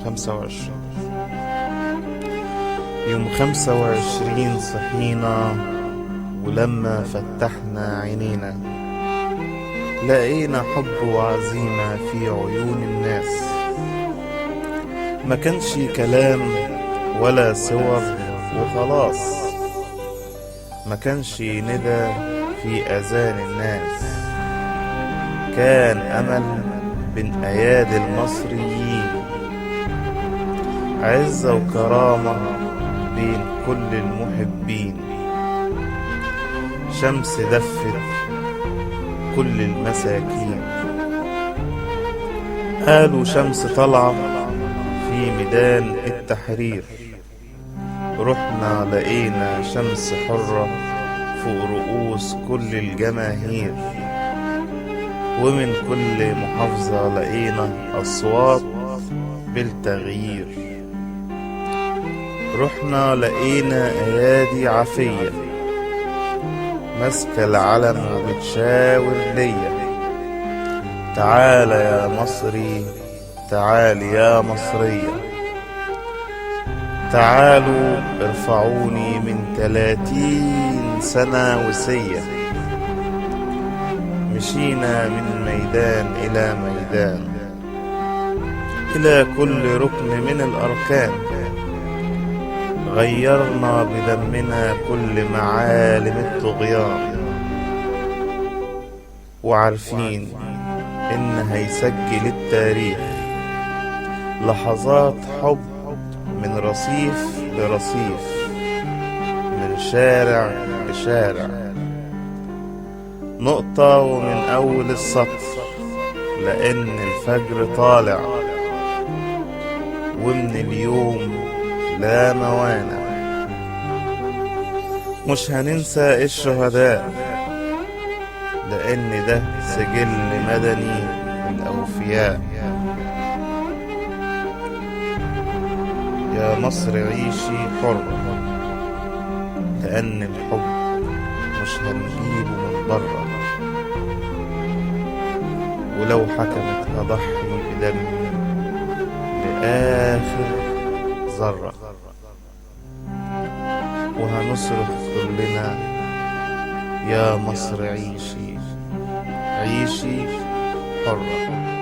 25. يوم 25 صحينا، ولما فتحنا عينينا لقينا حب وعزيمة في عيون الناس. ما كانش كلام ولا صور وخلاص، ما كانش ندى في أذان الناس، كان أمل بين أيادي المصريين، عزة وكرامة بين كل المحبين، شمس دفت كل المساكين. قالوا شمس طالعة في ميدان التحرير، رحنا لقينا شمس حرة فوق رؤوس كل الجماهير، ومن كل محافظة لقينا أصوات بالتغيير. رحنا لقينا أيادي عافية ماسكة العلم وبتشاور ليا، تعال يا مصري، تعال يا مصرية، تعالوا ارفعوني من 30 سنة وسية. مشينا من ميدان إلى ميدان، إلى كل ركن من الأركان، غيرنا بدمنا كل معالم الطغيان، وعارفين إن هيسجل التاريخ لحظات حب من رصيف لرصيف، من شارع لشارع، نقطة ومن أول السطر، لأن الفجر طالع، ومن اليوم لا موانع. مش هننسى الشهداء، لأن ده سجل مدني الأوفياء. يا مصر عيشي حرة، لأن الحب مش هنجيبه من برة، ولو حكمت هضحي بدمي لآخر ذرة، وهنصرخ كلنا يا مصر عيشي، عيشي حرة.